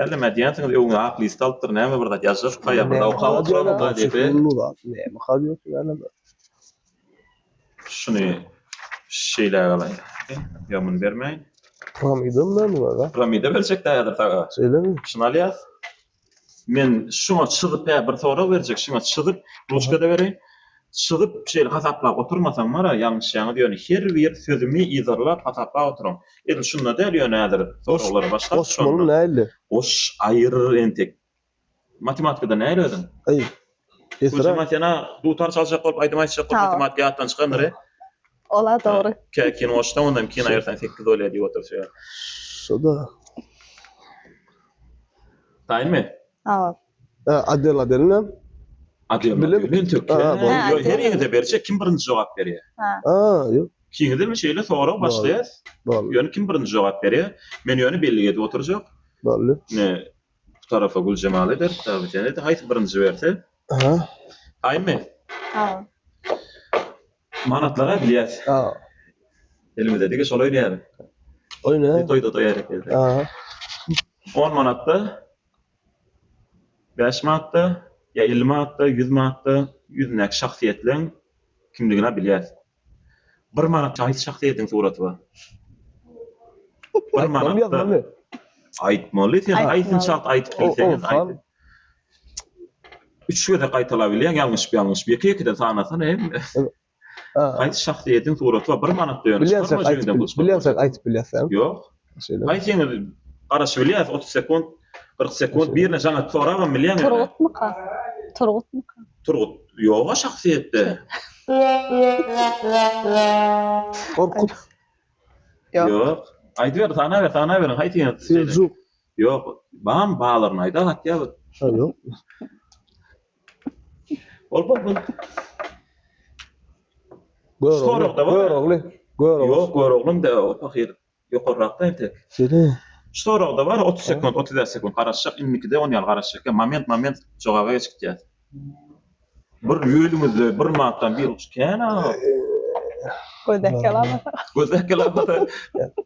Hälem ädýänsiňiz öňüňe ak list alypdyr näme bir zat ýazjak haýa bir okap oturamok gazeti. Şuny şeýläk alaýyn. Ýa muny bermäýin. Piramida näme bar? Piramida berjek dä häzir saga. Şeýlemi? Şuny alýas. Men şuňa çyzyp hä bir sorag berjek şuňa çyzyp ruçka-da bereýin. Çyzyp şeýle hasaplap oturmasaň bar-a ýalňyşýaňyz ýöne her bir sözümi yzarlap hasaplap oturyň. Edil şunda däl ýöne häzir soraglara başlap Goşmaly nähili? Goş aýyr entek. Matematikada nähili özüň? Aý. Güljemal sen-a dutar çaljak bolup aýdym aýtjak bolup matematika ýatdan çykandyr e? Ola dogry. Kä ikini goşsaň ondan ikini aýyrsaň sekiz bolýar diýip otur şu ýerde. Şo-da. Taýynmy? Hawa. Hä, adel adelinem? Adel Bilim. adelinem tök. Ha, boldy. Ýok, her ýerde berjek kim birinji jogap berýär? Ha. Ha, ýok. Ikiňizem şeýle sorag başlaýas. Boldy. Ýöne kim birinji jogap berýär? Men ýöne bellik edip oturjak. Boldy. Ine, bu tarafa Güljemal eder, bu tarafa sen eder. Haýsy birinji berse? Aha. Taýynmy? Hawa. Manatlara bilýäs. Ha. Elimizde diňe şol oýnaýarys. Oýna. Toýda toý hereket eder. Aha. 10 manatda 5 manatda ýa 50 manatda, 100 manatda ýüzündäki şahsyýetleň kimligini bilýäs. Bir manatda haýsy şahsyýetiň suraty bar? Bir manatda aýtmaly sen haýsyny çalt aýdyp bilseňiz aýt. Üç gezek gaýtalap bilýäň ýalňyşyp ýalňyşyp ýeke ýekeden sanasana hemme. Haýsy şahsyýetiň suraty bar? Bir manatda ýöne çykarma jübiňden pul çykarma. Bilýänçäk aýtyp bilýäs. Ýok. Şeýle. Haýsyňyz garaşyp bilýäs 30 sekunt, 40 sekunt birine jaň edip sorabam bilýäň ýöne. Turgutmyka? Turgutmyka? Turgut ýoga şahsyýetde. Gorkut. Ýok. Ýok. Aýdyber, sanaber, sanaberiň haýsyňyz? Seljuk. Ýok. Bam balaryny aýda hatýa. Ha, ýok. Bol bol bol. Görogly. Soragda bar. Görogly. Görogly. Ýok, Göroglyň da o pahyr ýokarrakda entek. Şeýle. Şu soragda bar 30 sekunt, 35 sekunt garaşjak, indikide on ýaly garaşjak. Moment, moment jogaba geçip gidýäs. Bir ýölüňizde bir manatdan bir uç kän a. Gözdäki alamasa. Gözdäki alamasa.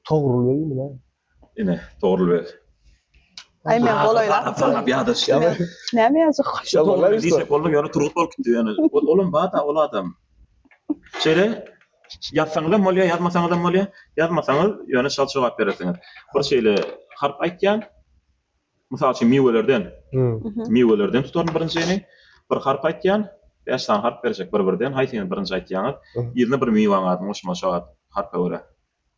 Togrul beg mi? Ine, Togrul beg. Aý men golaýlap. Sanap ýada düşdi. Näme ýazjak? Togrul beg diýjek boldum, ýöne Turgut bolup gitdi ýöne. Olam bar-da, ol adam. Şeýle ýazsaňyzam bolýar, ýazmasaňyzam bolýar. Ýazmasaňyz ýöne çalt jogap berersiňiz. Bir şeýle harp aýtýan. Mysal üçin miwelerden. Miwelerden tutaryn birinjini. Bir harp aýtýan. Bäş sany harp berjek bir-birden. Haýsyny birinji aýtýaňyz? Yzyna bir miwäň adyny goşmaly şo harpa görä.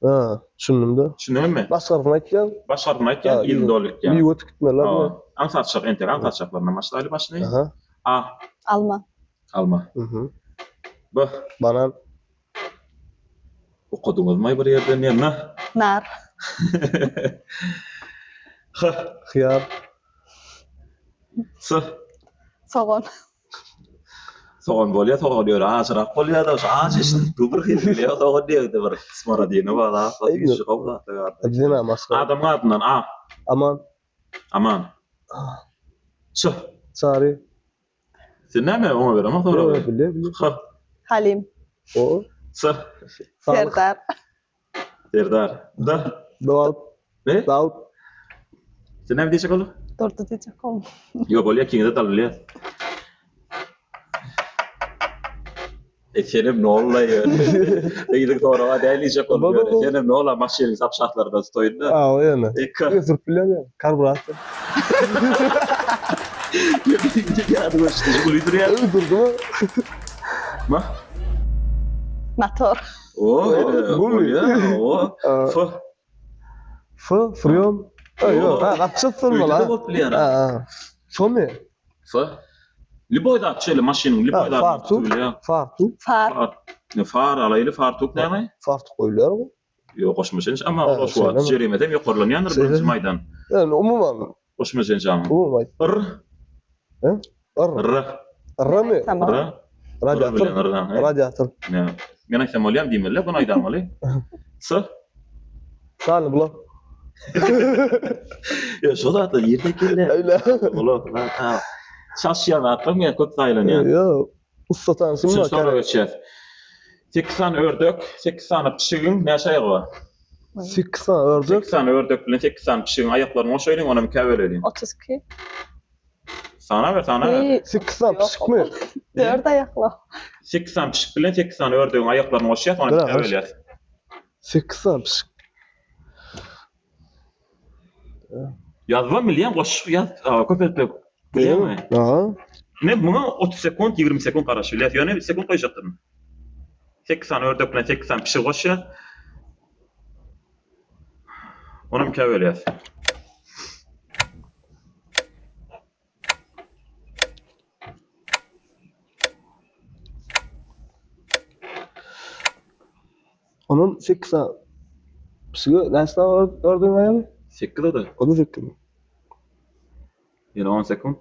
Ha, düşündim-de. Düşündiňizmi? Baş harpyny aýtýaň. Baş harpyny aýtýaň, yzyny doly gitýäň. Miwe tikitmeli. Aňsatjak, entek aňsatjaklaryndan başlaýly başyny. A. Alma. Alma. B. Banan. Okadyňyzmaý bir ýerden ýa N. Nar. H. Hyýar. S. Sogan. Sogan bolýa, sogan ýöne ajyrak bolýa-da, şu ajy eşidip dur bir hili bilýä, sogan diýende bir smorodina bar, zat bar, süýji gowy zatlar bar. Bizden başga. Adamyň adyndan A. Aman. Aman. Ç. Çary. Sen näme oňa beremok soragy? Ýok, bilýän, bilýän. H. Halim. O. S. Serdar. Serdar. D. Dawut. Ne? Dawut. Sen näme diýjek bolduň? Durdy diýjek boldum. Ýok, bolýa, ikiňize dal bilýäs. E senem nolla ýöne. Gyzyň soraga däl diýjek boldum ýöne. Senem nolla maşynyň zapçastlaryna tutaýyn-da. Ha, o ýöne. E, K. Sürüp bilýän ýa, karburator. Ýadyma düşdi, Žiguli durýar. Durdy. Ma? Motor. O, ene, bolýa, o. F. F, freon. Ýok, ha, gapjak sormaly. Öýde-de bolup bilýär. Ha, ha. F-mi? F. Lýuboý zat şeýle maşynyň lýuboý zadyny Fartuk. Fartuk. Far. Far alaýly, fartuk näme? Fartuk goýulýar bu. Ýok, goşmaça enjam, amma ol şu wagt jerimesi hem ýokarlanýandyr birinji maýdan. Ýöne umuman. Goşmaça enjamyň. Umuman. R. R. R. R-mi? R. Radiator. Radiator. Men aýtsam bolýamy diýmeli, bunu aýdamaly. S. Sany blok. Ýa şo zatlar ýerde kelle. Öyle. Blok, ha. Çaşýan zatlar men köp saýlanýan. Ýok. Ussa tanşym Üçünji bar. soraga geçýäs. 8 sany ördek, 8 sany pişigiň näçe aýagy bar? 8 sany ördek. 8 sany ördek bilen 8 sany pişigiň aýaklaryny goşaýlyň, onam ikä böleliň. 32. Sana ber, sana ber. 8 sany pişikmi? 4 aýakly. 8 sany pişik bilen 8 sany ördegiň aýaklaryny goşýas, onam ikä bölýäs. 8 sany pişik. Ýazybam bilýän, goşup ýaz, köpeltmek bilýäňmi? Aha. Men muňa 30 sekunt, 20 sekunt garaşyp bilýäs. Ýöne bir sekunt goýjakdyryn. 8 sany ördek bilen 8 sany pişigi goşýas. Onam ikä bölýäs. Onuň 8 sany pişigi näçe sany ördegiň aýagy? 8 o-da. O-da 8 mi? Ýene 10 sekunt.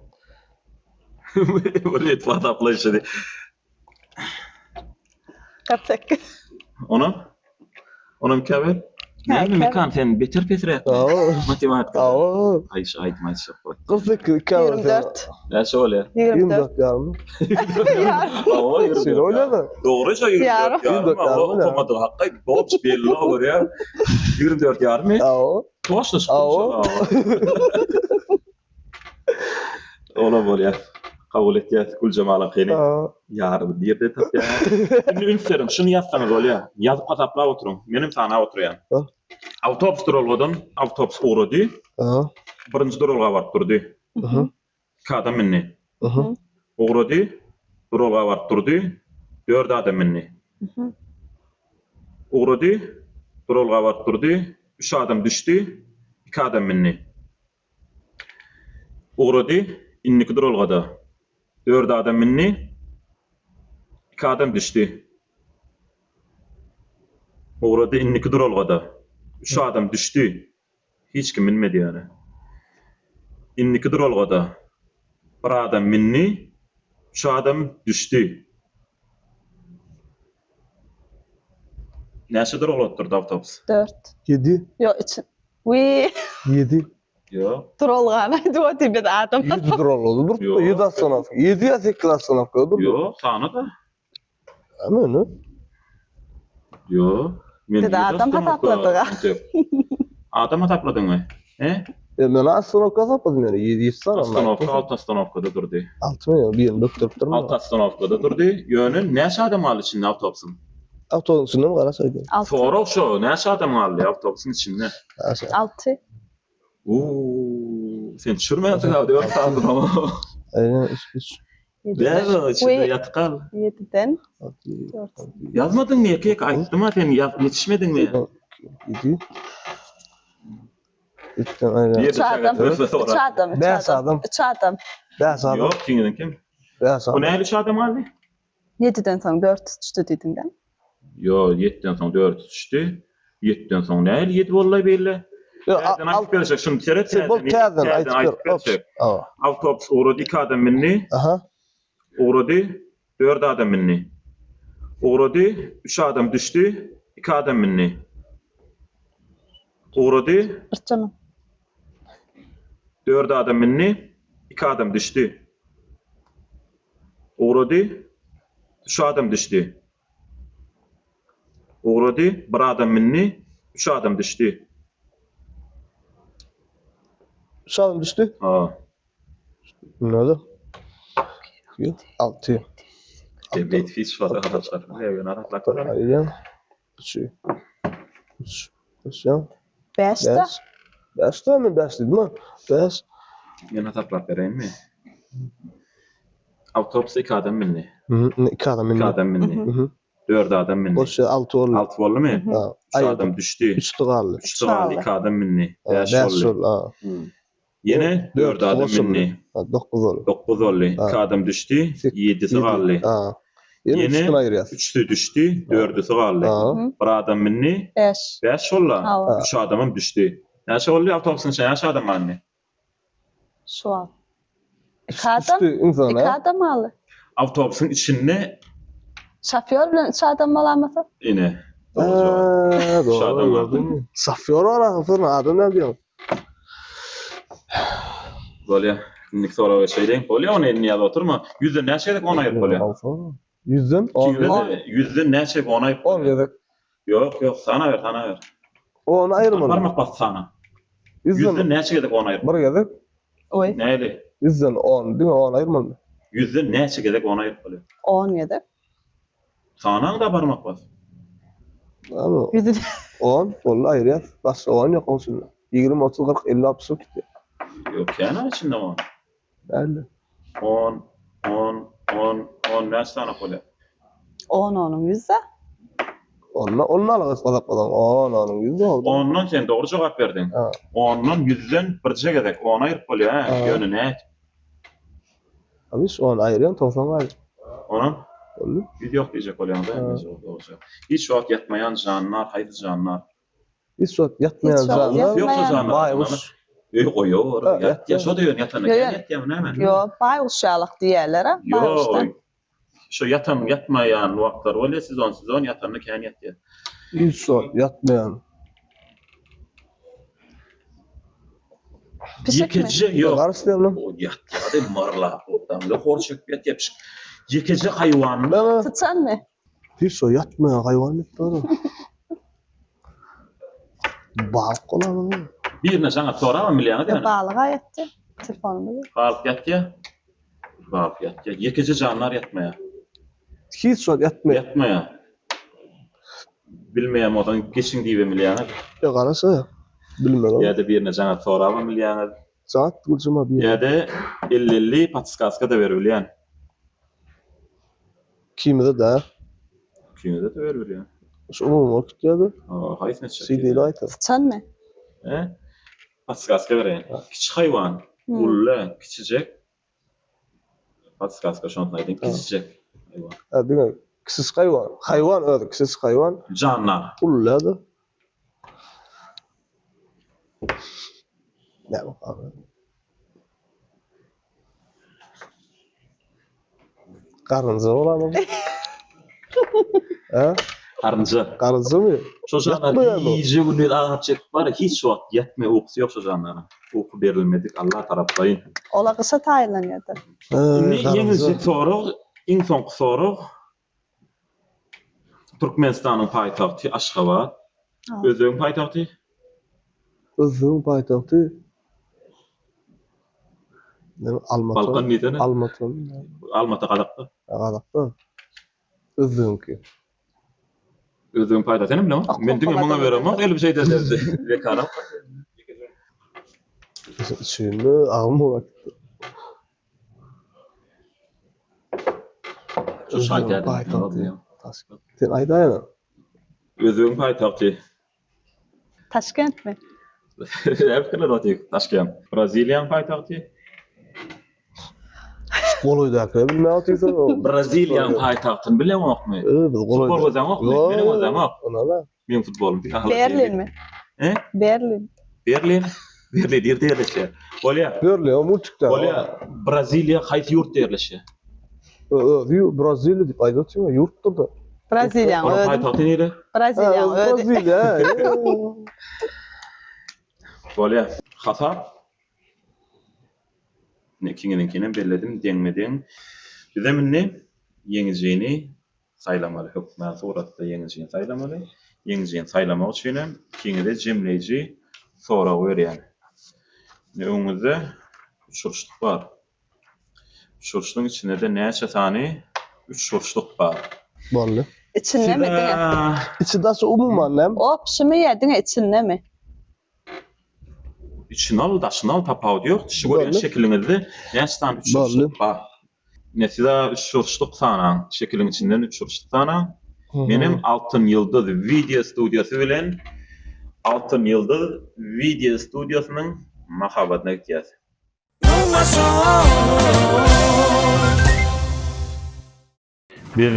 Bir ýetip hasaplaýşy. 48. Onam? Onam ikä böl. Näme Mekan sen beter pesräk. Matematika. Aý şu aýdym aýtjak bol. 48 ikä böl. 24. Näçe bolýar? 24 ýarym. Hawa, 24. Şeýle bolýar-da. Dogry şo 24 ýarym. Okamadyk hakda boç belli görýär. 24 ýarym. Hawa. Toşna çykdy. Hawa. Ola bolýar. Kabul etýäs Güljemalyňkyny. Ýarymy nirde tapýaň? Indi üns beriň, şuny ýazsaňyz bolýar. Ýazyp hasaplap oturyň. Menem sanap oturýan. Awtobus duralgadan awtobus ugrady. Birinji duralga baryp durdy. Iki adam mindi. Ugrady, duralga baryp durdy. Dört adam mindi. Ugrady, duralga baryp durdy. Üç adam düşdi, iki adam mindi. Ugrady, indiki duralgada dört adam mindi, iki adam düşdi. Ugrady, indiki duralgada üç adam düşdi, hiç kim münmedi ýöne. Indiki duralgada bir adam mindi, üç adam düşdi. Näçe duralgada durdy awtobus? Dört. Ýedi. Ýok, üç. Wiý. Ýedi. Ýok. Duralgany aýdyp otyr biz adam. Ýedi duralgada durupdy. Ýok. Ýedi ostanowka. Ýedi ýa sekiz ostanowkada durdy. Ýok, sany-da. Näme indi? Ýok. Men Biz ýedi adam ostanowka hasapladyk-a. entek. Adam hasapladyňmy? He? E, men ostanowka hasapladym ýöne. Ýedi ýedi sany. Ostanowka alty ostanowkada durdy. Altymy ýa birini bökderipdirmi? Alty ostanowkada durdy. Ýöne näçe adam galdy içinde awtobusyň? Awtobusyň içindemi garaş aýdýan. Alty. Sorag şo, näçe adam galdy awtobusyň içinde? Näçe? Alty. Uuu, sen düşürmänsiň abi, dört sany duran. Aýna üç üç. Däl, içinde ýatyp gal. Ýediden. Alty. Dört. Ýazmadyňmy ýeke ýeke aýtdym-a sen ýaz ýetişmediňmi? Ýedi. Üçden aýra. Üç adam. Üç adam. Üç Bäş adam. adam. Üç adam. Bäş adam. Ýok, siňiziň kim? Bäş O adam. nähili üç adam galdy? Ýediden soň dört düşdi diýdiň-dä. Ýok, ýetden soň dört düşdi. Ýetden soň nähili ýedi boldy beýle? Ýok, Täzeden aýdyp berjek, şuny seret, Sen bol täzeden, täzeden täzeden aýdyp aýdyp ber. Op. berjek. Awa. Awtobus ugrady, iki adam mindi. Aha. Ugrady, dört adam mindi. Ugrady, üç adam düşdi, iki adam mindi. Ugrady. Birçeme. Dört adam mindi, iki adam düşdi. Ugrady, üç adam düşdi. Ugrady, bir adam mindi, üç adam düşdi. Üç adam düşdi? Ha. Näde? Alty. Beýt hiç wada hasaplar. Aýdan. Üç. Üç. Üç ýa. Bäş-de. Bäş. Bäş de men bäş dedim ha. Bäş. Men hasaplap bereýinmi? Awtobus iki adam mindi. Hı, iki adam Iki mindi. adam mindi. Hı. Dört adam mindi. Goşa alty boldy. Alty boldumy? Ha, Üç adam düşdi. Üçdi galdy. Üçdi galdy, iki adam mindi. Ha, Bäş Bäş boldy. boldy. Ha. Ýene dört adam goşuldy. mindi. Ha, dokuz boldy. Dokuz boldy. Ha. Iki adam düşdi. Sek- Ýedisi ýedi. galdy. Ha. Ýene Ýene üçüsini aýyrýas. üçüsi düşdi, dördüsi galdy. Ha. Bir adam mindi. Bäş. Bäş boldy. Hawa. Üç adamam düşdi. Näçe boldy awtobusyň içinde näçe adam galdy? Şu wagt. Iki adam. Düşdi insan Iki ha. adam galdy. Awtobusyň içinde Şofýor bilen üç adam bolamasa? ine. Dogry jogap. Ha, Üç doğru adam galdy. gördün mü? Şofýor bar ahyryn adam näme diýýän? Bolýa. Indiki soraga geçeýliň. Bolýa ony indi ýazyp oturma. Ýüzden näçe gezek on aýryp bolýa? Ýüzden on Ýüzden, ýüzden näçe gezek on aýryp On bolýa? gezek. Ýok, ýok, sanaber, sanaber. Ony aýyrmaly. Barmak basdy sana. Ýüzden näçe gezek ony aýyrmaly? Bir gezek. Oý. Näli? Ýüzden on, diňe on aýyrmaly. Ýüzden näçe gezek on aýryp bolýar? On gezek. Sanaň-da barmak bas. Ýa Ýüzü on, boldy aýyrýas. Başga on ýok oň içinde. 20, 30, 40, 50, 60 bolup gitýär. Ýok, kän-ä içinde on. Däldi. On, on, on, on näçe sany bolýar? On onuň ýüzde. Onda onda algyş gazakladan on onuň ýüzde oldu. Ondan sen dogry jogap berdiň. Ha. Ondan ýüzden birje gezek on aýryp bolýar, hä? Ýöne nädip? Abi şu on aýyrýaň 90 galýar. Onam Boldy. ýüz ýok diýjek bolýaň-da, dogry jogap. Hiç wagt ýatmaýan jandar haýsy jandar? Hiç wagt ýatmaýan Hiç wagt jandar. Ýoksa jandar. Baýguş. Öý goýar, Ha, ýatýar. Şo-da ýöne ýatanda Ýo, kän ýo. ýatýarmy näme? Ýok, baýguş ýalak diýýärler-ä. Baýguşdan. Ýok. Şo ýatan ýatmaýan wagtlar bolýar, sezon sezon ýatanda kän ýatýar. Hiç wagt ýatmaýan. Pişikmi? Ýekeje ýok. Garyş diýelim. O ýatýar-da marlap, otamda hor çekip ýatýar pişik. Ýekeje haýwan. Näme? Syçanmy? Hiç wagt ýatmaýan haýwan diýip dur. Balyk bolarmy? Birine jaňa sorabam bilýäňiz ýöne. Balyga ýatdy. Telefonumyz. Balyk ýatýar. Balyk ýatýar. Ýekeje jandar ýatmaýar. Hiç wagt ýatmaýar. Ýatmaýar. Bilmeýän bolsaň geçiň diýibem bilýäňiz. Ýa garaşa. Bilmem. Ýa-da birine jaňa sorabam bilýäňiz. Jat gulcuma bir. Ýa-da elli-elli podskaska-da beribilýän. Ikimize de. Ikimize de beribilýän. Şu umumy bolup gitýärdi. Hawa, haýsyny etjek? CD-ni aýtar. Syçanmy? He? Podskaska bereýin. Kiçi haýwan, uly, kiçijek. Podskaska şonusyny aýdaýyn. Kiçijek haýwan. Ha, diňe kiçijik haýwan. Haýwan özi kiçijik haýwan. Jandar. Uly-da. Näme abi? Garynja bolamyň? He? Garynja. Garynjamy? Şo jandar Ýatmaýarmy? gije gündiz azap çekip bar, hiç wagt ýatmaýar, ukusy ýok şo jandaryň. Uky berilmedik Allah taraplaýyn. Ola gyşa taýynlanýardyr. He, Indi garynja. ýeňiljek sorag, iň soňky sorag. Türkmenistanyň paýtagty Aşgabat. Özbegiň paýtagty? Özbegiň paýtagty Näme Almaty? Balkan diýsene. Almaty. Almaty Gazakda. Gazakda. Özbegiňki. Özbegiň paýtagty senem bileňok. Men diňe muňa beremok, elip şeýde derdi. Bekara. Üçünde agym bolup gitdi. Özbegiň paýtagty. Sen aýdaýana. Özbegiň paýtagty. Taşkentmi? Näme pikirler otyr? Taşkent. Braziliýanyň paýtagty. Golaýdakyny bilmän otyrsyň. Braziliýanyň paýtagtyny bileňokmy? Biz golaýda. Futbol gözeňokmy? Meniň gözeňok. Onala. Meň futbolym diňe Ahala Berlinmi? He? Berlin. Berlin? Berlin nirde ýerleşýär? Bolýar. Berlin o multikde. Bolýar. Braziliýa haýsy ýurtda ýerleşýär? Özi Braziliýa diýip aýdyp otyryn, ýurtdur da. Braziliýanyň Onuň özi. paýtagty nire? Braziliýanyň özi. Braziliýa. Bolýar. Hasap. Indi ikiňiziňkinem belledim, deňme-deň. Bizem indi ýeňijini saýlamaly, hökman suratda ýeňijini saýlamaly. Ýeňijini saýlamak üçin hem ikiňize jemleýji sorag berýän. Indi öňüňizde üçburçluk bar. Üçburçlugyň içinde-de näçe sany üçburçluk bar? Boldy. Içindemi diňe? Içi daşy umuman näme? Opşymy ýa diňe içindemi? Içini al, daşyny al, tapawudy ýok. Şu görýän şekiliňizde näçe sany üçburçluk bar? Ine siz-ä üçburçluk sanaň, şekiliň içinden üçburçluk sanaň. Menem Altyn Ýyldyz wideo studiýasy bilen Altyn Ýyldyz wideo studiýasynyň mahabatyna gitýäs. Biz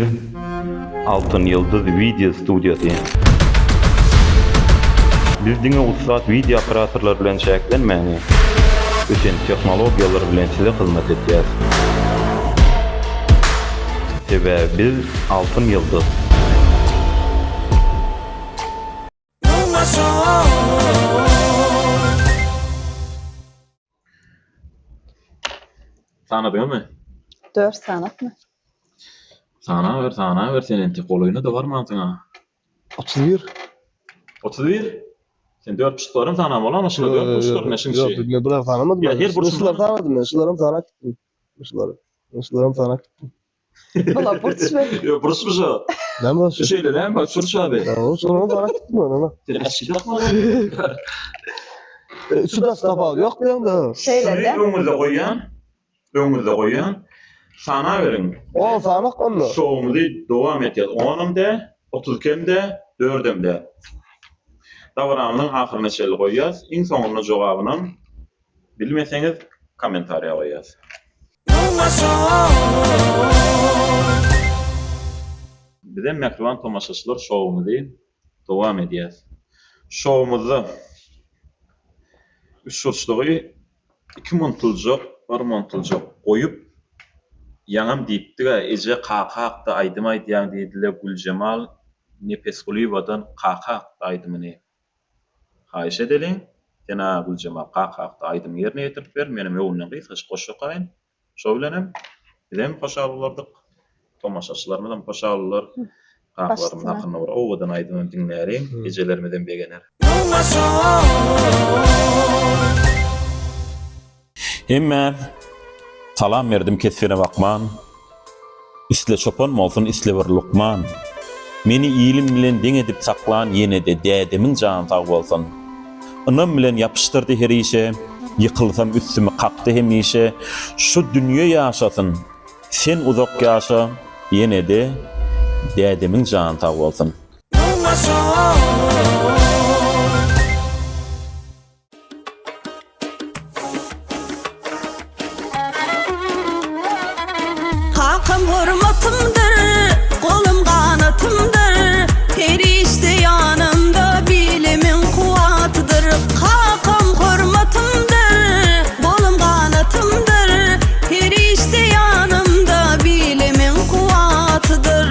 Altyn Ýyldyz wideo studiýasy. Biz diňe ussat wideo operatorlar bilen çäklenmäni, ösen tehnologiýalar bilen size hyzmat edýäs. Sebäbi biz Altyn Ýyldyz. Sanadyňyzmy? Dört sanatmy? Sanaber, sanaber sen entek golaýyna-da barmansyň-a. 31. 31? Sen dört burçluklaram sanam bolarmy? Şular dört burçluklar ne şuň Ýok, men bular sanamadym. Ýa her burçuny Şular sanamadym men. Şularam sanap gitdim. Şulary. Şularam sanap gitdim. Bular burç be. Ýok, burçmy şu? Näme burç? Şu şeýle näme burç burç abi? Ýok, şularam sanap gitdim men ona. Sen açyk dakmaly. Şu daş tapawudy ýok diýeňde. Şeýle de. Öňüňizde goýýan. Öňüňizde goýýan. Sanaberiň. On sanak onda. Şowumyzy dowam etýäs. Onam dä, 32 hem dä, dördem dä. Dabaramyzyň ahyryna çenli goýýas. Iň soňunda jogabynam bilmeseňiz kommentariýa goýýas. Bizem mähriban tomaşaçylar şowumyzy dowam edýäs. Şowumyzda üçburçlugy iki montuljak, bir montuljak goýup, ýaňam diýipdig-ä, eje kaka hakda aýdym aýdýaň diýdiler Güljemal Nepesgulyýewadan kaka hakda aýdymyny haýyş edeliň. Sen-ä Güljemal kaka hakda aýdymy ýerine ýetirip ber, menem öňünden gysgajyk goşgy okaýyn. Şo bilenem bizem hoşal bolardyk, tomaşaçylarymyzam hoşal bolar. Kakalarymyz hakynda bir owadan aýdymam diňläliň, ejelerimizem begener. Hemmä salam berdim kesbine bakman, Isle çopan bolsun, isle bir lukman. Meni ilim bilen deň edip saklan ýene-de dädemiň jany sag bolsun. Ynam bilen ýapyşdyrdy her işe, Ýykylsam üstümi kakdy hemişe. Şu dünýe ýaşasyn, sen uzak ýaşa, Ýene-de dädemiň jany sag bolsun. Kakam hormatymdyr, golum ganatymdyr, Perişde ýanymda bilimiň kuwwatydyr. Kakam hormatymdyr, golum ganatymdyr, Perişde ýanymda bilimiň kuwwatydyr.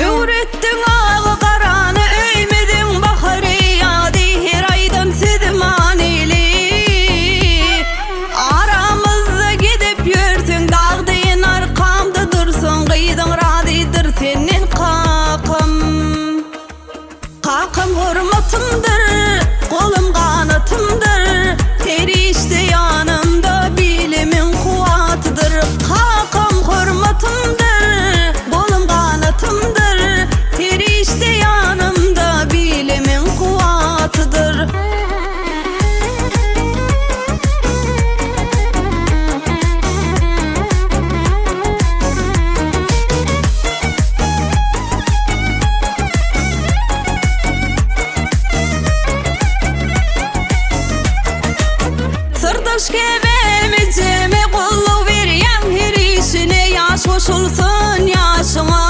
Öwretdiň agy garany öýmüziň bahary ýady her aýdan sözi manyly. Aramyzda gezip ýörsüň dag deýin arkamda dursuň gyzyň razydyr senden kakam. Kakam hormatymdyr, golum ganatymdyr, Perişde ýanymda bilimiň kuwwatydyr. Kakam hormatymdyr, golum ganatymdyr, Perişde ýanymda bilimiň kuwwatydyr. Syrdaş kebem ejeme goldaw berýäň her işine ýaş goşulsyn ýaşyňa.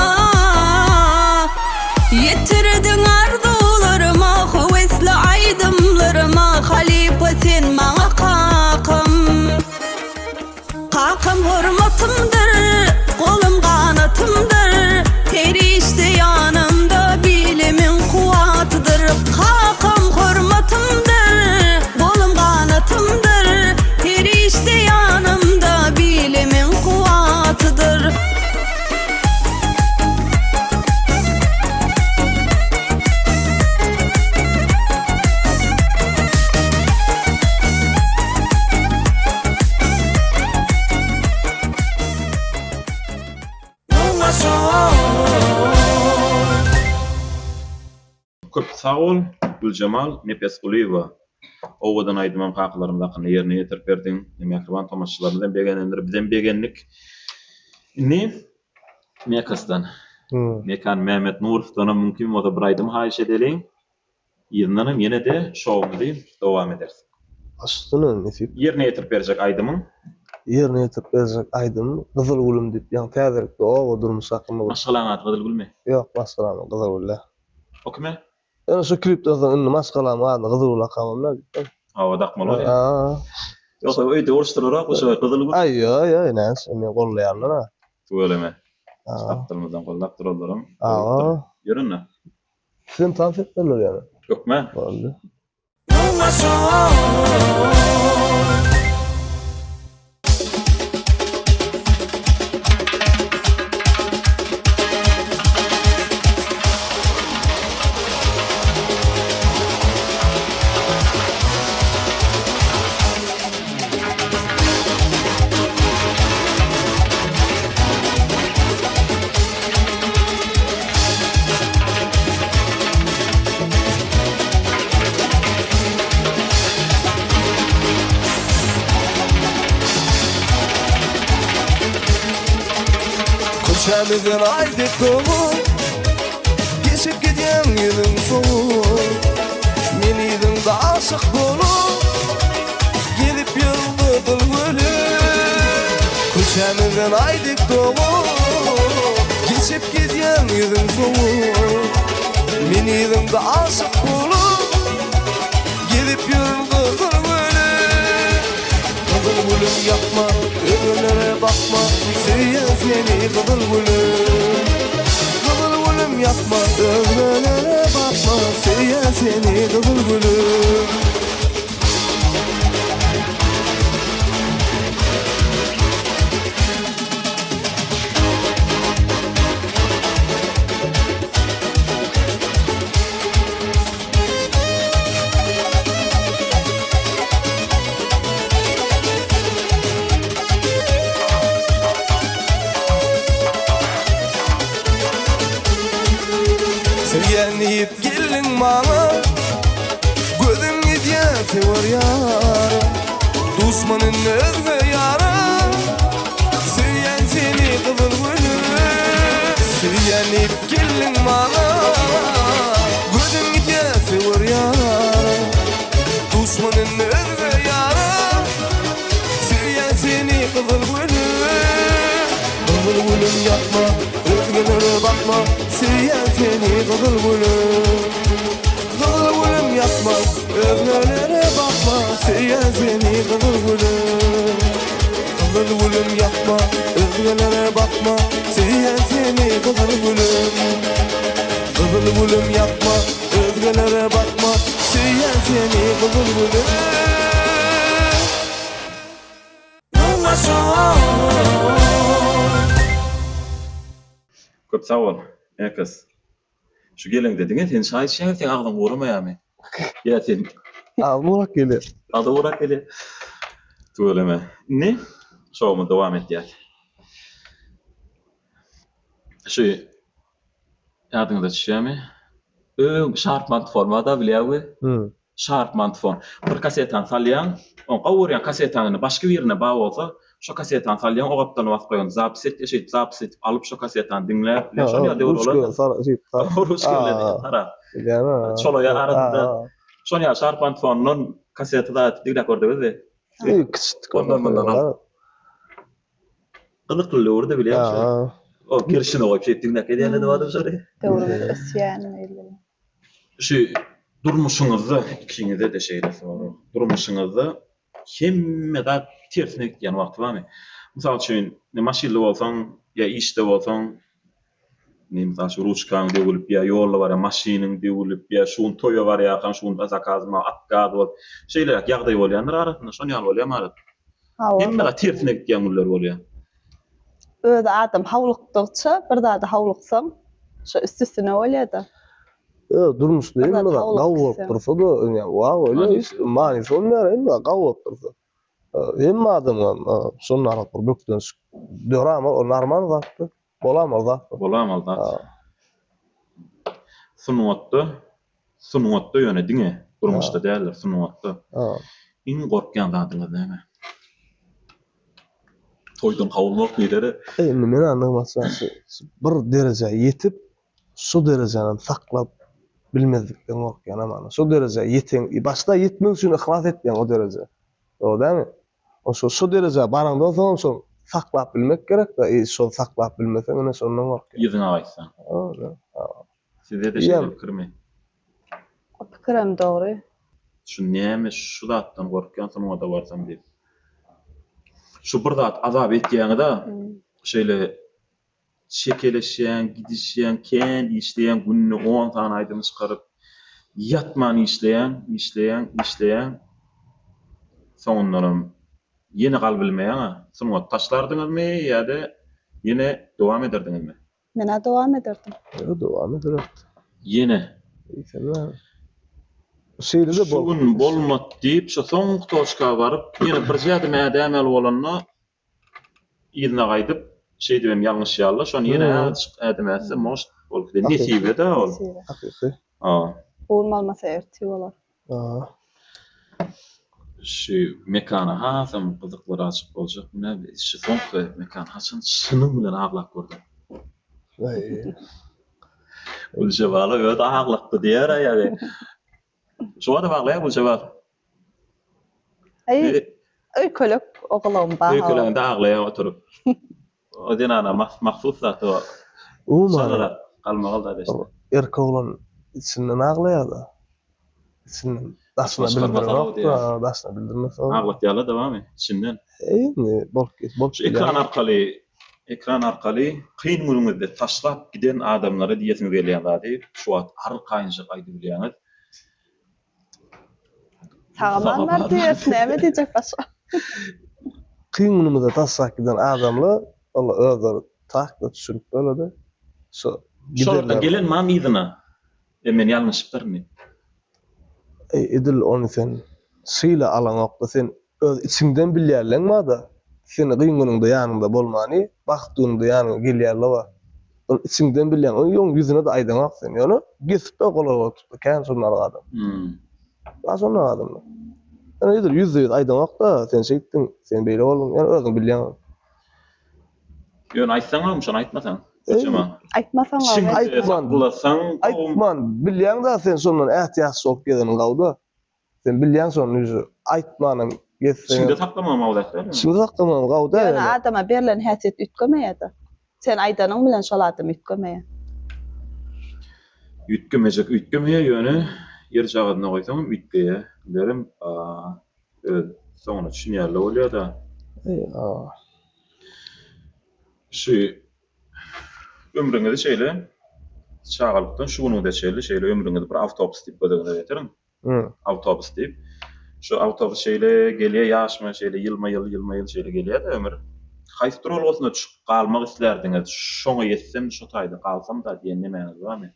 Ýetirdiň arzuwlaryma höwesli aýdymlaryma halypa sen maňa kakam. Kakam hormatymdyr, golum ganatymdyr, Perişde ýanymda bilimiň kuwwatydyr. Kakam hormatymdyr, golum ganatymdyr, Perişde ýanymda bilimiň kuwwatydyr. Köp sag bol Güljemal Nepesgulyýewa. Owadan aýdymam kakalarymyz hakynda ýerine ýetirip berdiň. Mähriban tomaşaçylarymyz hem begenendir, bizem begendik. Indi Mekasdan. Mekan Mämmetnurowdanam mümkin bolsa bir aýdym haýyş edeliň. Yzyndanam ýene-de şowumyzy dowam ederis. Baş üstüne nesip. Ýerine ýetirip berjek aýdymyň? Ýerine ýetirip berjek aýdymym Gyzyl gülüm diýip, ýaňy täzelikde oba durmuşy hakynda bir. Maşgalaň ady Gyzylgülmi? Ýok, maşgalamyň Gyzylgül däl. O kime? Ýöne şu klipden soň indi maşgalamyň adyny Gyzylgül dakamam däl diýip. Hawa, dakmaly bolýar. Ýogsa öýde uruşdyrarak şo Gyzylgül. Aý, ýok, ýok, näme üçin meni gollaýarlar-a. Tüweleme. Gapdalymyzdan gollap duranlaram. Hawa. Ýör onda. Sizem tans etmeliler ýaly. Hökman. Boldy. Köçämizden aý dek dogup, Geçip gidýäň ýüzüň sowup. Men yzyňda aşyk bolup, Gezip ýörün gyzyl gülüm. Köçämizden aý dek dogup, Geçip gidýäň ýüzüň sowup. Men yzyňda aşyk bolup, Gezip ýörün gyzyl gülüm. Gyzyl gülüm ýakma, özgelere bakma, Söýýän seni gyzyl gülüm. Gyzyl gülüm ýakma, özgelere bakma, Söýýän seni gyzyl gülüm. Söýýän diýip geldiň maňa, Gözüm gidýär söwer ýara. Duşman indi özge ýara, Söýýän seni gyzyl gülüm. Söýýän diýip geldiň maňa, Gözüm gidýär söwer ýara. Duşman indi özge ýara, Söýýän seni gyzyl gülüm. Gyzyl gülüm ýakma, özgelere bakma, Söýýän seni gyzyl gülüm. Gyzyl gülüm ýakma, özgelere bakma, Söýýän seni gyzyl gülüm. Gyzyl gülüm ýakma, özgelere bakma, Söýýän seni gyzyl gülüm. Gyzyl gülüm ýakma, özgelere bakma, Söýýän seni gyzyl gülüm. Köp sag bol, Ekos. Şu geleňde diňe sen çaý içýäňmi, seň agzyň guramaýarmy? Ýa sen Agzym gurak gelýär. Agzy gurak gelýär. Tüweleme. Indi şowumyzy dowam edýäs. Şu ýadyňyza düşýärmi? Öň Sharp Mantform barda bilýäňmi? Sharp Mantform. Bir kasetany salýaň, oň gowy görýän kasetanyny başga birine bar bolsa, şo kasetany salýaň, o gapdalyna basyp goýaň, zapis et, şeýdip zapis edip alyp şo kasetany diňläp, bilýän şol ýaly döwür bolardy. Ruçka bilen sarap. Çolaýan arasynda. Şol ýaly Sharp Mantformdan kaseta zat diňläp gördüňizmi? Kiçijik. Ondan mundan alyp. Gyzykly döwürdi bilýän şo. O kirşini goýup şeýdip diňläp gelýänler-de bardy şony. Döwrümiz ösýän belli. Şu durmuşyňyzda ikiňizde-de şeýle sorag. Durmuşyňyzda hemme zat tersine gitýän wagty barmy? Mysal üçin, maşynly bolsaň ýa işde bolsaň, indi mysal üçin ruçkaň döwülip ýa ýolda barýan maşynyň döwülip ýa şu gün toýa barýarkaň şu gün zakazym bar, otkaz bolup, şeýleräk ýagdaý bolýandyr arasynda. Şon ýaly bolýarmy arat? Hawa. Hemme zat tersine gitýän günler bolýar. Özi adam howlukdygyça bir zada howluksaň şo üst-üstüne bolýa-da. Öz durmuşda Bir hemme zat zat howlugyp gawy bolup gitseň. dursa-da, ýa waw öyle hiç manysy bolmaýar hemme zat gawy bolup dursa. Hemme adamam şondan bir bökdençlik dörämok, o normal zatdy. Bolam ol zat. Bolam ol zat. Sungatda, sungatda ýöne diňe durmuşda däldir, sungatda. Iň gorkýan zadyňyz näme? Toýdan kowulmak diýdere. Indi men Nygmat jan şu bir derejä ýetip, şu derejäni saklap bilmezlikden gorkýan amana. Şu derejä ýeten, başda ýetmek üçin yhlas etýäň o derejä. Dogry dälmi? Şo şo derejä baraňdan soňam şony saklap bilmek gerek-de, i şony saklap bilmeseň ine şondan gorkýan. Yzyňa gaýtsaň. Sizde-de şeýle pikirmi? O pikirem dogry. Şu näme şu zatdan gorkýan sungata barsam diýip. Şu bir zat azap etýäňiz-a, şeýle. Çekeleşýäň, gidişýäň, kän işleýäň, günde on sany aýdym çykaryp, ýatman işleýäň, işleýäň, işleýäň. Soňundanam ýene galybilmeýäň-ä. Sungaty taşlardyňyzmy ýa-da ýene dowam ederdiňizmi? Men-ä dowam ederdim. Ýa dowam ederdim. Ýene. Eýsem-ä. Şeýle-de Şu gün bolmady diýip, şu soňky toçka baryp, ýene birje ädim ädämeli bolanda, yzyna gaýdyp, şeýdibem ýalňyşýarlar. Şony ýene azajyk ädim ätse, может, bolup gider. Nesibe-dä ol. Nesibe. Hakyky. Ha. Bu gün bolmasa ertir bolar. Ha. Şu Mekana hasam gyzyklyraçyk boljak. Mine şu soňky Mekan haçan çynyň bilen aglap gördüň? Aý. Güljebala özi aglakdy diýer-ä ýaly. Şu wagtam aglaýar Güljebal. Aý, öýkelek ogulym bar. Öýkeleňde aglaýar oturyp. O zenana mahsus zat o. Umuman galmagal zat eşde. Erkek oglan içinden aglaýar-da. Içinden daşyna bildirmok, daşyna bildirmese. Aglatýarlar-da barmy içinden? Indi bolup bolup. Şu ekran arkaly ekran arkaly kyn günüňizde taşlap giden adamlara diýesiňiz gelýän zady şu wagt arkaýynjyk aýdybilýäňiz. Sagaman bar diýeris, näme diýjek başga? Kyn günümizde taşlap giden adamlar, olar özleri tak-da düşünip bolady. Şu Şolardan gelen mam yzyna. E men ýalňyşypdyryn diýip. Eý edil ony sen şeýle alaňokda sen öz içiňden bilýärleň bada seni gyn günüňde ýanyňda bolmany bagt günüňde ýanyňa gelýärle bar ony içiňden bilýäň ony ýoň ýüzüne-de aýdaňok sen ýöne gesipde golaý bolupda kän şondalyk adam bar şondak adamlar ýöne edil ýüzde ýüz aýdaňokda sen şeýtdiň sen beýle bolduň ýöne özüň bilýäň ony. Ýöne aýtsaňam şony aýtmasaň. Goçama. Aýtmasaň Içiňde Aýtman. saklasaň Aýtman bilýäň-dä sen şondan ätiýaçly bolup gezeniň gawda. Sen bilýäň şony uje aýtmanam gezseňem. Içiňde saklamagam gawy zat däl. Içiňde saklamagam gawy däl Ýöne ýöne. adama berlen häsiýet üýtgemeýär-de. Sen aýdanyň bilen şol adam üýtgemeýär. Üýtgemejek üýtgemeýär ýöne ýerjagazyna goýsaňam üýtgeýär. Bilerim öz soňuna düşünýärler bolýar-da. Eý, Şu ömrüňizi şeýle çagalykdan şu günüňize çenli şeýle ömrüňizi bir awtobus diýip göz öňüne getiriň. Awtobus diýip. Şu awtobus şeýle gelýär ýaşma şeýle ýylma-ýyl, ýylma-ýyl şeýle gelýär-de ömür. Haýsy duralgasyna düşüp galmak islärdiňiz? Şoňa ýetsem, şo taýda galsam-da diýen nemäňiz barmy?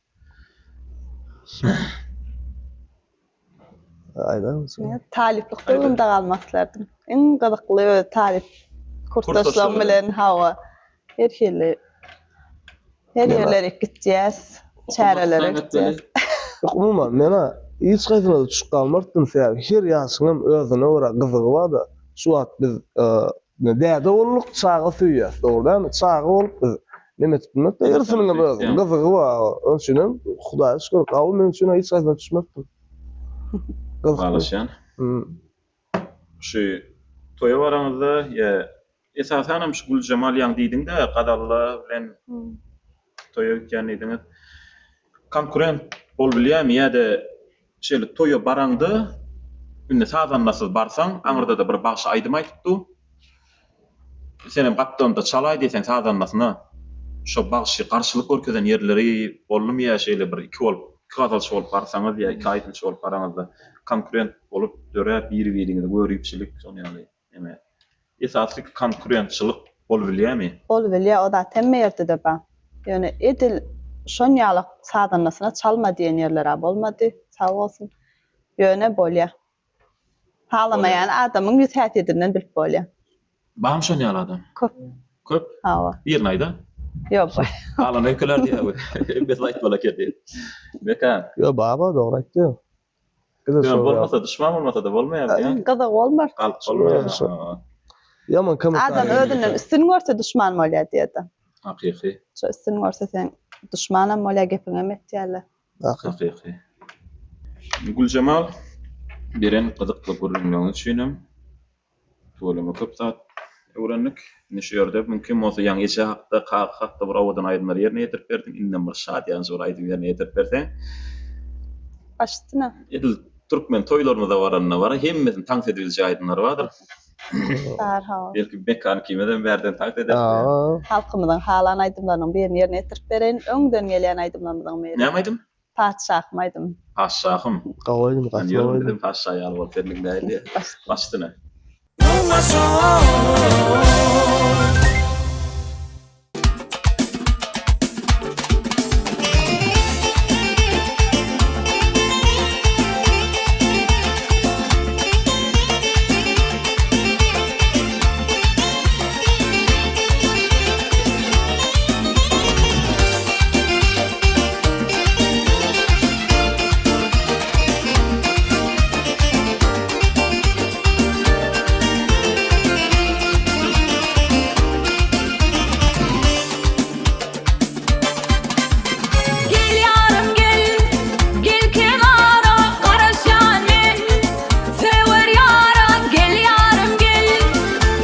Aýdarmysyň? Talyplyk döwrümde galmak islerdim. Iň gyzykly öz talyp kursdaşlarym bilen hawa her hili her ýerlere gitýäs, çärelere gitýäs. Ýok, umuman, men-ä hiç haýsyna-da düşüp galmardym, sebäbi her ýaşyňam özüne görä gyzygy bar-da. Şu wagt biz däde bolduk, çaga söýýäs, dogry dälmi? Çaga bolup biz neme etip bilmedik-de, hersiniňem öz gyzygy bar. Onuň üçinem Hudaýa şükür, gawy meň üçin-ä hiç haýsyna düşmezdim. Gyzykly. Galaşýan. Şu toýa baraňyzda ýa esasanam şu Güljemal ýaň diýdiň-de, Gazalla bilen toýa gitýän diýdiňiz. Konkurent bolup bilýärmi ýa-da şeýle toýa baraňda indi sazandasyz barsaň, aňyrda-da bir bagşy aýdym aýdyp dur. Senem gapdalynda çalaý diýseň sazandasyna şo bagşy garşylyk görkezen ýerleri boldumy ýa şeýle bir iki bolup, iki gazalçy bolup barsaňyz ýa iki aýdymçy bolup baraňyzda konkurent bolup döräp biri-biriňizi göripçilik şon ýaly neme esasy konkurentçilik bolubilýämi? Bolubilýär o zat hemme ýerde-de bar. Ýöne edil şon ýaly sazandasyna çalma diýen ýerler-ä bolmady, sag bolsun. Ýöne bolýar. Halamaýan adamyň ýüz häsiýetinden bilip bolýar. Barmy şon ýaly adam? Köp. Köp? Hawa. Birini aýda. Ýok. Galan öýkeler diýýär bu. Hemmesini aýtmaly eken diýip. Mekan. Ýok, baba dogry aýtdy. Ýöne bolmasa duşman bolmasa-da bolmaýar diýýän. Gyzygy bolmar. Galyp bolmaýar. Ýaman Adam özünden üstün görse duşman bolýar diýýär-de. Hakyky. Şo üstün görse sen duşmanam bolýar, gepiňem etýärler. Hakyky. Güljemal, beren gyzykly gürrüňleriňiz üçinem tüweleme köp zat öwrendik. Indi şu ýerde mümkin bolsa ýaňy eje hakda, kaka hakda bir owadan aýdymlary ýerine ýetirip berdiň. Indem bir şadyýanja bir aýdym ýerine ýetirip berseň. Baş üstüne. Edil türkmen toýlarymyza baranda bar, hemmesini tans edibiljek aýdymlar bardyr. Bar hawa. Belki Mekan ikimizem bärden tagt ederis. Halkymyzyň halan aýdymlarynyň birini ýerine ýetirip bereýin. Öňden gelýän aýdymlarymyzyň biri. Näme aýdym? Patyşahym aýdym. Patyşahym. Gowy aýdym, gaty gowy aýdym. Bizem patyşa ýaly bolup berliň däli. Baş üstüne. Gel ýarym gel, gel kenara Garaşýan men söwer ýara Gel ýarym gel,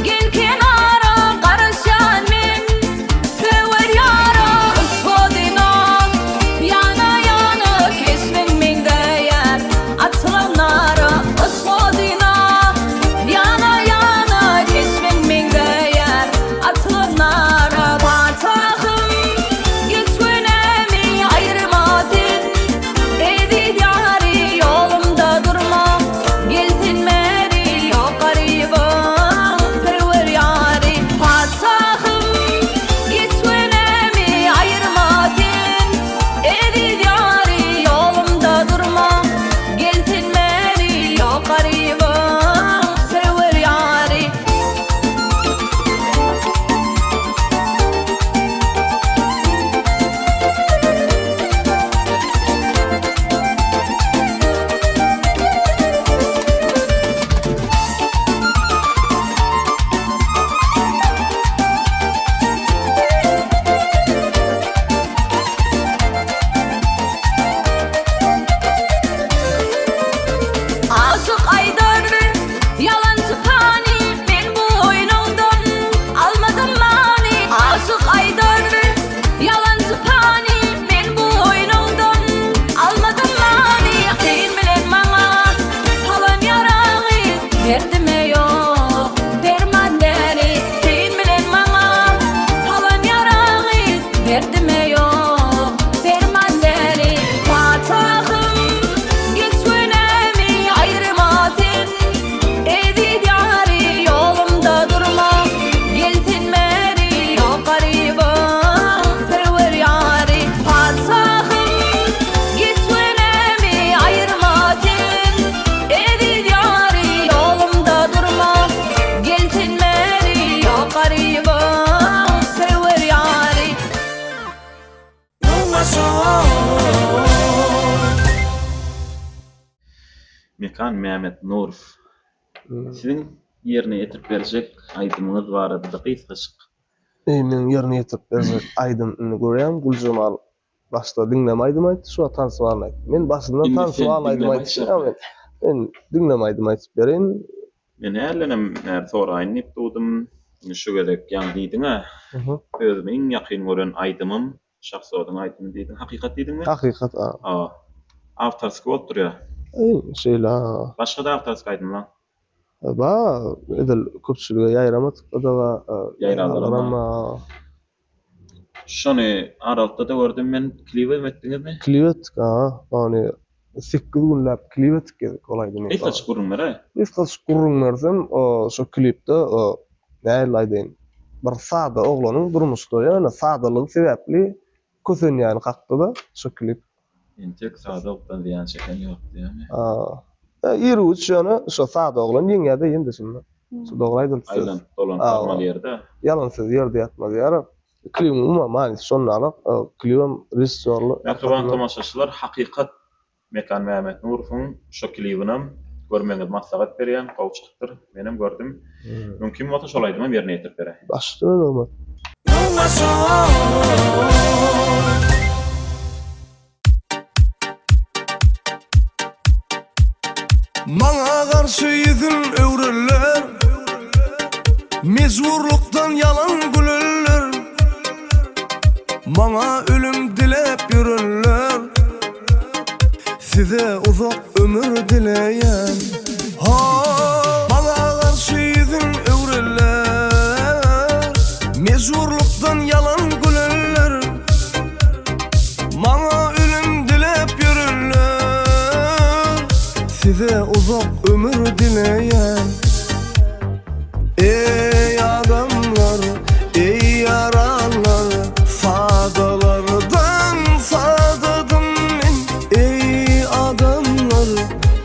gel kenara Garaşýan men söwer ýara Yşk odyna ýana ýana Keşbiň meňzeýär açylan nara Yşk odyna ýana ýana Keşbiň meňzeýär açylan nara Patyşahym geç günämi aýyrma sen Eziz ýary ýolumda durma Gel sen bäri ýok garybyň Serwer ýary Patyşahym geç günämi aýyrma sen Eziz ýary ýolumda durma Gel sen bäri ýok garybyň Serwer ýary. Aşyk aýdar ýalançy pany Men bu oýnuňdan almadym many Aşyk aýdar ýalançy pany Men bu oýnuňdan almadym many Sen bilen maňa salan ýaraňy Derdime ýok derman däri Sen bilen maňa salan ýaraňy Derdime ýok derman däri Patyşahym geç günämi aýyrma sen Eziz ýary ýolumda durma Gel sen bäri ýok garybyň Serwer ýary Patyşahym geç günämi aýyrma sen Eziz ýary ýolumda durma Gel sen bäri ýok garybyň Serwer ýary. Mekan Mämetnurow. Siziň ýerine ýetirip berjek aýdymyňyz barada-da gysgajyk. Eý meň ýerine ýetirip berjek aýdym indi görýäňmi Güljemal başda diňleme aýdym aýtdy şu wagt tansywan aýtdy. Men başyndan tansywan aýdym aýtdy. Men diňleme aýdym aýtyp bereýin. Men häldenem bäri soraýyn diýip durdum. Indi şu gezek ýaňy diýdiň-ä. Özüme iň ýakyn gören aýdymym Şahzodyň aýdymy diýdiň. Hakykat diýdiňmi? Hakykat, a. A. Awtorskiý bolup durýar. Şeýle, a. Başga-da awtorskiý aýdymlaň? Bar, edil köpçülige ýaýramadyk-da bar. Ýaýranlaram bar. Şony aralykda-da gördüm men. Klip hem etdiňizmi? Klip etdik, a. Ony sekiz günläp klip etdik gezek ol aýdymy. Gysgajyk gürrüň beräý. Gysgajyk gürrüň bersem, şo klipde nähili aýdaýyn, bir sada oglanyň durmuşda ýöne sadalygy sebäpli kösenýäni hakda-da şo klip. Entek sadalykdan zyýan çeken ýok diýýäňmi? Iru-giç ýöne şo sada oglan ýeňýär-de ýene-de şunda. Şu dogry aýdyldy söz. Aýlanyp dolanyp barmaly ýerde. Ýalan söz ýerde ýatmaz ýaram. Klibiň umuman manysy şonda-la. Klibem režissýorly. Mähriban tomaşaçylar hakykat Mekan Mämmetnurowyň şo klibinam görmegiňizi maslahat berýän gowy çykypdyr menem gördüm mümkin bolsa şol aýdymam ýerine ýetirip beräý. Baş üstüne nygmat. Maňa garşy ýüzün öwrerler Mejburlykdan ýalan gülerler Maňa ölüm diläp ýörenler Size uzak ömür dileýän Ho! Maňa garşy ýüzün. Size uzak ömür dileýän. Eý adamlar, eý ýaranlar, Sadalardan sadadym men. Eý adamlar,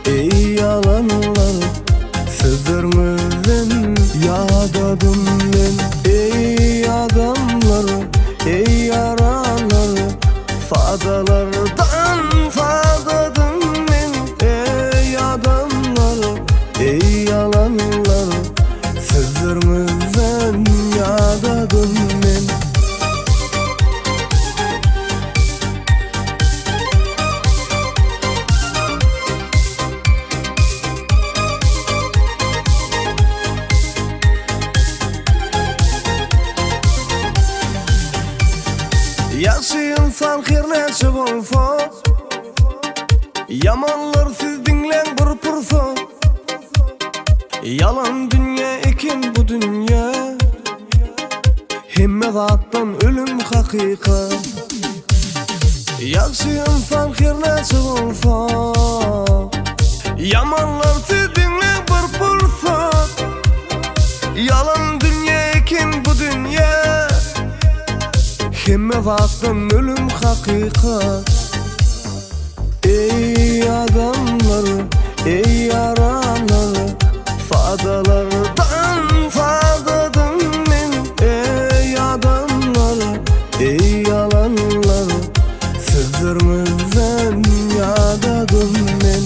eý ýalanlar, Sözleriňizden ýadadym men. Eý adamlar, eý ýaranlar, Sadalardan sadadym men. Eý adamlar, eý ýalanlar, Sözleriňizden ýadadym men. Ýagşy ynsan her näçe bolsa, Ýamanlar siz diňläň bir pursat. Ýalan dünýä eken bu dünýä, Hemme zatdan ölüm hakykat. Ýagşy ynsan her näçe bolsa, Ýamanlar siz diňläň bir pursat. Ýalan dünýä eken bu dünýä, Hemme zatdan ölüm hakykat. Eý adamlar, eý ýaranlar, Sadalardan sadadym men. Eý adamlar, eý ýalanlar, Sözleriňizden ýadadym men.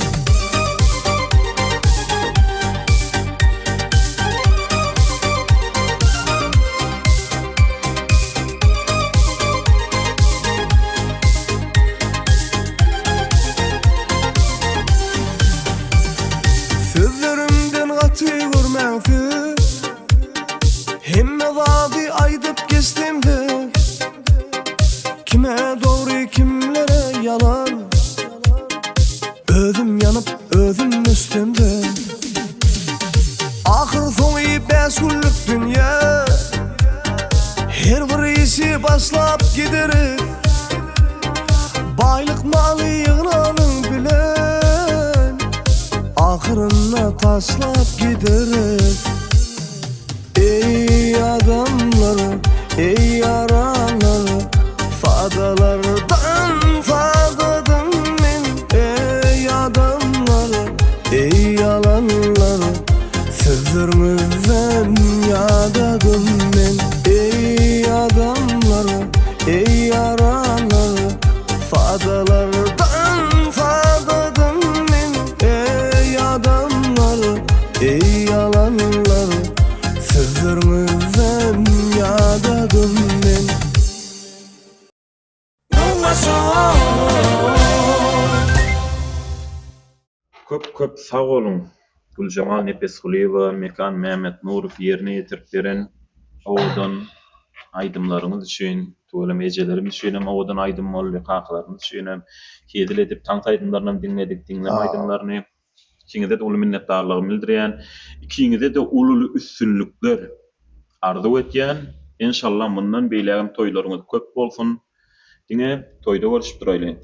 Sözlerimden gaty görmäň siz Hemme zady aýdyp geçsemde Kime dogry kimlere ýalan Özüm ýanyp özüm öçsemde Ahyr soňy bäş günlük dünýä Her bir işi başlap gideris Baýlyk maly ýygnanyň bilen Ahyrynda taşlap gideris Eý adamlar, eý ýaranlar Sadalardan sadadym men Eý adamlar, eý ýalanlar Sözleriňizden ýadadym men Eý adamlar, eý ýaranlar Sadalardan sadadym men Eý adamlar, eý ýalanlar Sözleriňizden ýadadym men. Köp köp sag boluň Güljemal Nepesgulyýewa, Mekan Mämmetnurow ýerine ýetirip beren owadan aýdymlaryňyz üçin, tüweleme ejelerimiz üçinem owadan aýdym boldy, kakalarymyz üçinem hezil edip tans aýdymlarynam diňledik, diňleme aýdymlaryny. Ikiňize-de uly minnetdarlygymy bildirýän. Ikiňize-de uly-uly üstünlikler arzuw etýän. Enşalla mundan beýlägem toýlaryňyz köp bolsun. Diňe toýda görüşip duraýly.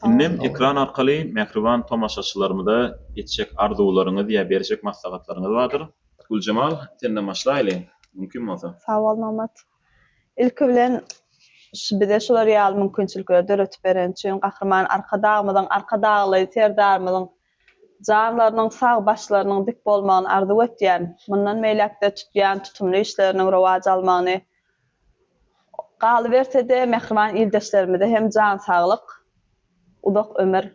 Indem ekran arkaly mähriban tomaşaçylarymyza etjek arzuwlaryňyz ýa berjek maslahatlaryňyz bardyr. Güljemal, senden başlaýly, mümkin bolsa. Sag bol Nygmat. Ilki bilen şu bize şular ýaly mümkinçilikleri döretip bereni üçin Gahryman Arkadagymyzyň, Arkadagly Serdarymyzyň janlarynyň sag, başlarynyň dik bolmagyny arzuw etýän. Mundan beýläk-de tutýan tutumly işleriniň rowaç almagyny, galyberse-de mähriban ildeşlerimize hem jan saglyk, uzak ömür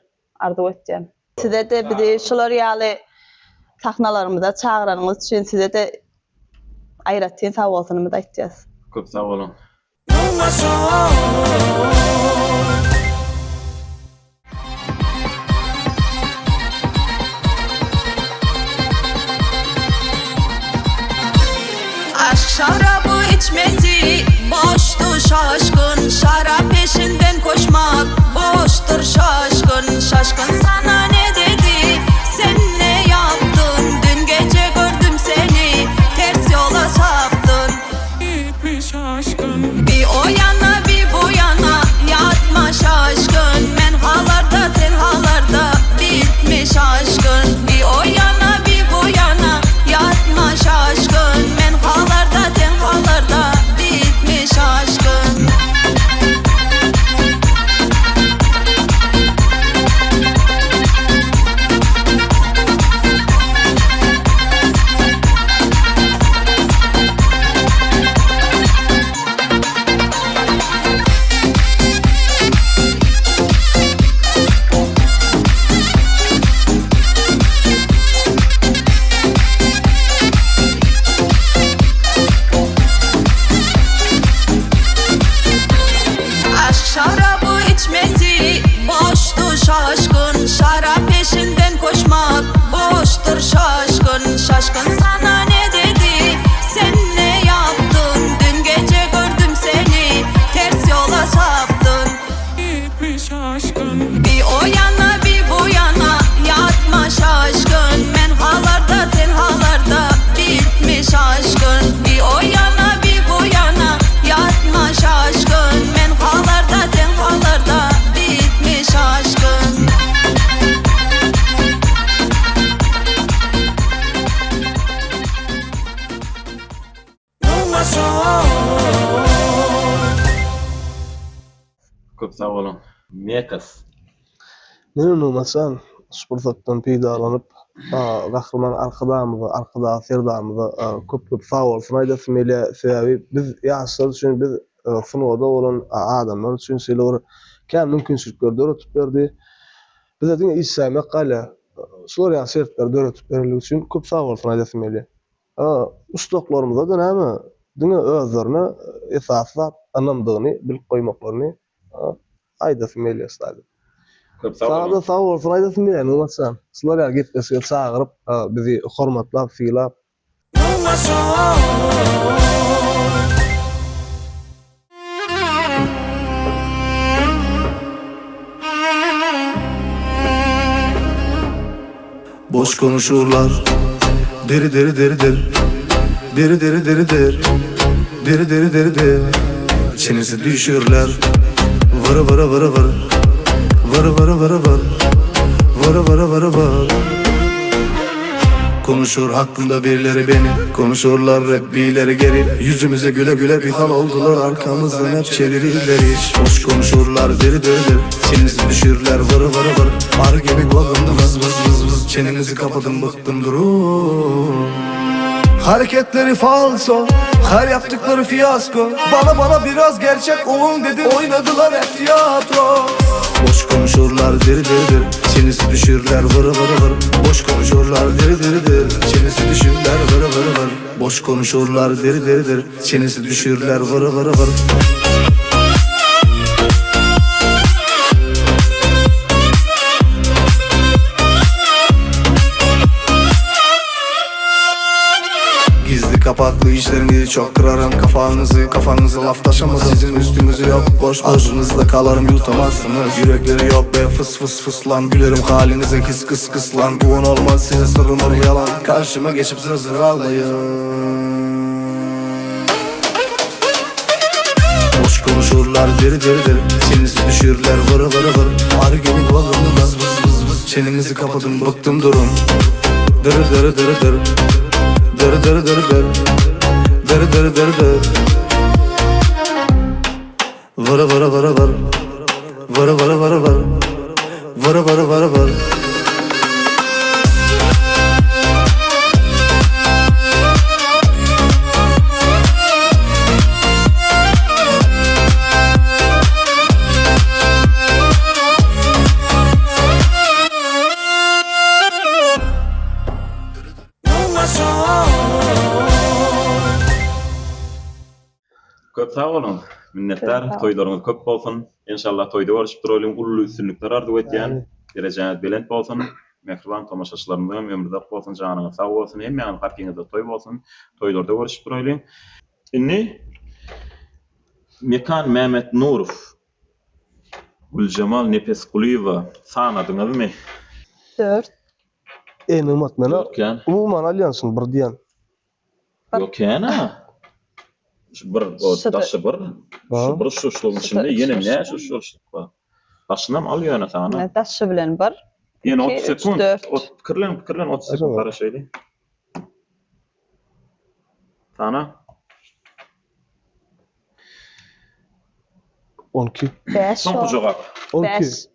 arzuw etýän. Size-de bizi şular ýaly sahnalarymyza çagyranyňyz üçin size-de aýratyn sagbolsunymyzy aýtýas. Köp sag boluň. Aşk şarabı içmesi boştu şaşkın Şarap peşinden koşmak boştur şaşkın Şaşkın sana ne dedi sen ne yaptın Dün gece gördüm seni ters yola saptın Bir o yana bir bu yana yatma şaşkın Men halarda sen halarda bitmiş aşkın. Şaşkın sana ne dedi Sen ne yaptın Dün gece gördüm seni Ters yola saptın Bir o yana bir bu yana Yatma şaşkın Men halarda tenhalarda Bitmiş aşkın Bir o yana bir bu yana Yatma şaşkın Men halarda tenhalarda Bitmiş aşkın. Köp sag boluň. Mekas. Men Nurmaçan şu pursatdan peýdalanyp, Gahryman Arkadagymyza, Arkadag Serdarymyza köp-köp sag bolsun aýdasym gelýär. Sebäbi biz ýaşlar üçin, biz sungata bolan adamlar üçin şeýle bir kän mümkinçilikleri döredip berdi. Bize diňe işläýmek galýar. Şular ýaly şertleri döredip berenligi üçin köp sag bolsun aýdasym gelýär. Muşdaklarymyza-da näme, diňe özlerine esasy zat ynamdygyny bilip goýmaklaryny aýdasym gelýär ştaýda. Köp sag boluň. Saňa-da sag bolsun aýdasym gelýär Nurmat jan. Şular ýaly gepleşige çagyryp, bizi hormatlap, sylap. Boş konuşurlar Deri deri deri der Deri deri deri der Deri deri deri der Çenesi düşürler Vırı vırı vırı vır Vırı vırı vırı vır Vırı vırı vırı vır Konuşur hakkında birileri beni Konuşurlar hep birileri geri Yüzümüze güle güle bir hal oldular Arkamızdan hep çevirirler iş Boş konuşurlar deri deri deri Çenenizi düşürler vırı vırı vır Arı gibi kulağımda vız vız vız vız Çenenizi kapatın bıktım durun Hareketleri falso Her yaptıkları fiyasko Bana bana biraz gerçek olun dedim Oynadılar hep tiyatro Boş konuşurlar deri deri deri Çenesi düşürler vırı vırı vır Boş konuşurlar deri deri deri Çenesi düşürler vırı vırı vır Boş konuşurlar deri deri deri Çenesi düşürler vırı vırı vır Gizli kapaklı işlerinizi çok kırarım kafanızı Kafanızı laf taşamaz sizin üstünüzü yok Boş ağzınızda kalarım yutamazsınız Yürekleri yok be fıs fıs fıs lan Gülerim halinize kıs kıs kıs lan Bu on olmaz size sırrım olur yalan Karşıma geçip zır zır ağlayın Boş konuşurlar deri deri deri Çenenizi düşürler vırı vırı vır Arı gibi kulağımda vız vız vız vız Çenenizi kapatın bıktım durun Dırı dırı dırı dırı Dırı dırı dırı dırı Dırı dırı dırı dırı Vırı vırı vırı vır Vırı vırı vırı vır Vırı vırı vırı vır Köp sag boluň. Minnetdar. Toýlaryňyz köp bolsun. Enşallah toýda görüşüp duralyň. Uly üstünlikler arzuw etýän. Derejäňiz belent bolsun. Mähriban tomaşaçylarymyzyň hem ömri uzak bolsun, janyňyz sag bolsun. Hemmäňiziň gapyňyzda toý bolsun. Toýlarda görüşüp duralyň. Indi Mekan Mämmetnurow, Güljemal Nepesgulyýewa sanadyňyzmy? Dört. Eý Nygmat menä Dört kän. umuman alýan şuny bir diýen. Ýok kän-ä. Şu bir o Şu-da- daşy bir. Şu bir şuşlugyň içinde ýene näçe şuşluk bar. Daşynam al ýöne sana. Daşy bilen bir. Ýene Iki, 30 üç, sekunt. dört. Ot pikirlen pikirlen 30 sekunt garaşaýly. Sana. 12. Bäş Soňky jogap. 12. Bäş.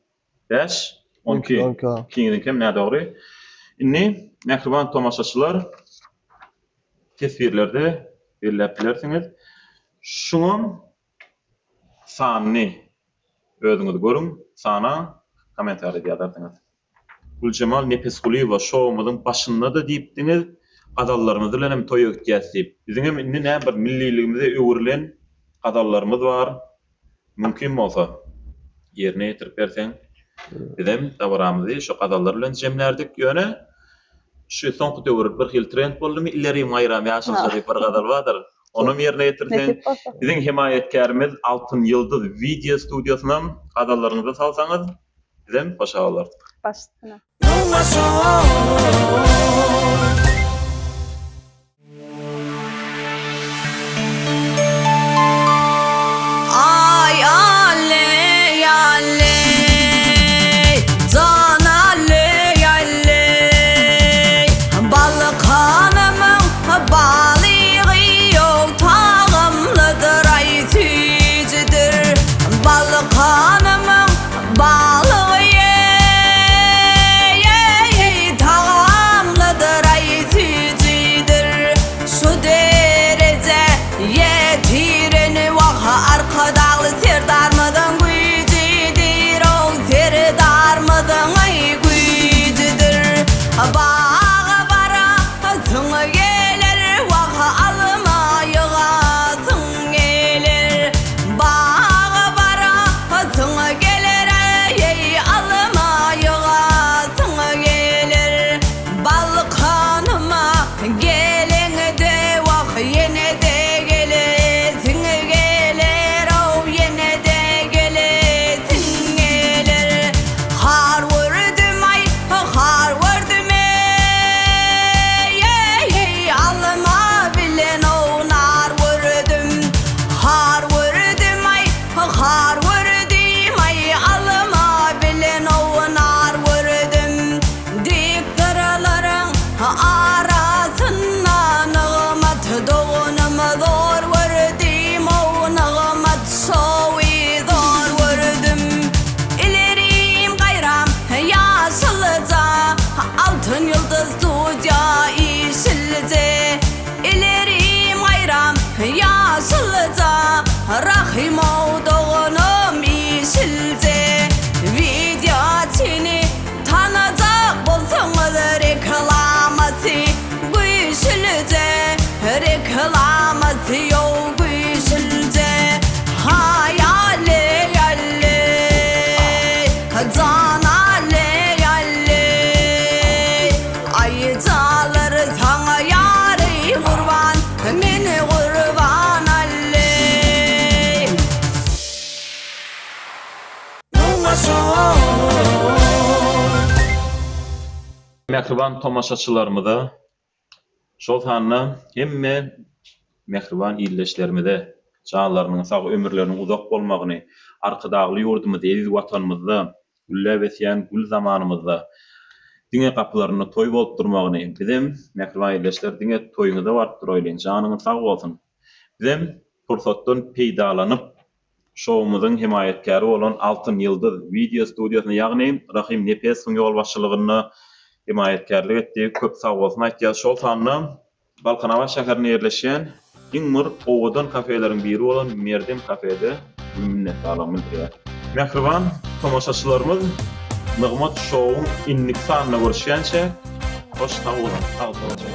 5, 12. 12 ha. Ikiňiziňkem nädogry. Indi mähriban tomaşaçylar teswirlerde belläp bilersiňiz. Şuňam sanyny özüňiz görüň, sanaň, kommentariýada ýazarsyňyz. Güljemal Nepesgulyýewa şowumyzyň başynda-da diýipdiňiz, gazallarymyz bilen hem toýa gitýäs diýip. Biziňem indi näme bir milliligimize öwrülen gazallarymyz bar. Mümkin bolsa, ýerine ýetirip berseň, bizem dabaramyzy şo gazallar bilen jemlärdik. Ýöne. Şu soňky döwür bir hili trend boldumy, Ilerim gaýram ýaşylja diýip bir gazal bardyr. Onam ýerine ýetirseň. Nesip bolsa. Biziň hemaýatkärimiz Altyn Ýyldyz wideo studiýasynam gazallaryňyzy salsaňyz, bizem hoşal bolardyk. Baş üstüne. Ay alley alley Can alley alley Balıkhanımın balygy yok Tagamlydyr ay süýjüdir Balıkhanımın balygy ey Tagamlydyr ay süýjüdir Şu dereje ýetireni wah Arkadagly Serdarmyzyň güýjüdir-ow, Serdarmyzyň aý güýjüdir. Baga barasyň geler, wah alma ýygasyň geler. Baga barasyň geler, eý alma ýygasyň geler. Balkanyma geleňde wah ýene-de gelesiň geler-ow ýene-de gelesiň geler. Har gördüm-aý har gördüm-eý alma bilen-ow nar gördüm. Har gördüm-aý har gördüm-aý alma bilen-ow nar gördüm. Dik gyralaryň arasynda Nygmat doganymy zor gördüm-ow, Nygmat şowy zor gördüm. Ilerim gaýram ýaşylja, Altyn ýyldyz studiýa işilje. Ilerim gaýram ýaşylja, Rahymow doganym işilje. Wideoçyny Tanajak bolsaňyz reklamasy güýçlüje reklamasy ýow güýçlüje Haý aleý aleý jan aleý aleý Aý jalar saňa ýary gurban men gurban aleý. Mähriban tomaşaçylarymyza, şol sanda hemme mähriban ildeşlerimize janlarynyň sag, ömürleriniň uzak bolmagyny, Arkadagly ýurdumyz, eziz Watanymyzda gülläp ösýän gül zamanymyzda diňe gapylarynda toý bolup durmagyny, bizem, mähriban ildeşler, diňe toýuňyza baryp duraýlyň, janyňyz sag bolsun! Bizem pursatdan peýdalanyp, Şowumyzyň hemaýatkäri bolan Altyn Ýyldyz wideo studiýasyna ýagny Rahym Nepesowyň ýolbaşçylygynda hemaýatkärlik etdi. Köp sagbolsun aýtýas. Şol sanda Balkanabat şäherinde ýerleşýän iň bir owadan kafeleriň biri bolan Merdem kafede minnetdarlygymy bildirýäs. Mähriban tomaşaçylarymyz Nygmat şowuň indiki sanynda görüşýänçä hoş sag boluň. Sag boluň.